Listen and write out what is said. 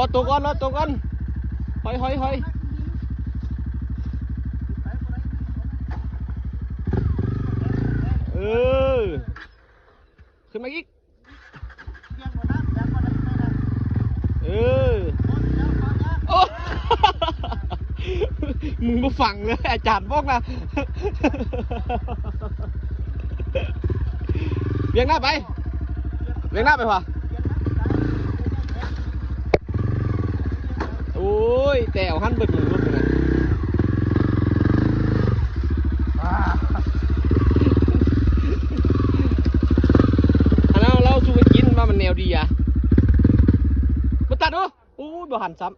ລອດໂຕກ່ອນ ລອດໂຕກ່ອນ ຫອຍ ຫອຍ ຫອຍ ເອີ ຂຶ້ນມາອີກ ເອີ ໂອ້ ມຶງບໍ່ຟັງເລີຍ ອາຈານບອກນະ ວຽງໜ້າໄປ ວຽງໜ້າໄປພະ ໂອ້ຍ ແຕ່ເອົາຫັ້ນເບິດມືລົດນະ ອັນນັ້ນເລົ່າສູ່ກັນກິນວ່າມັນແນວດີອະ ບໍ່ຕັດເນາະ ໂອ້ຍ ບໍ່ຫັນຊ້ຳ.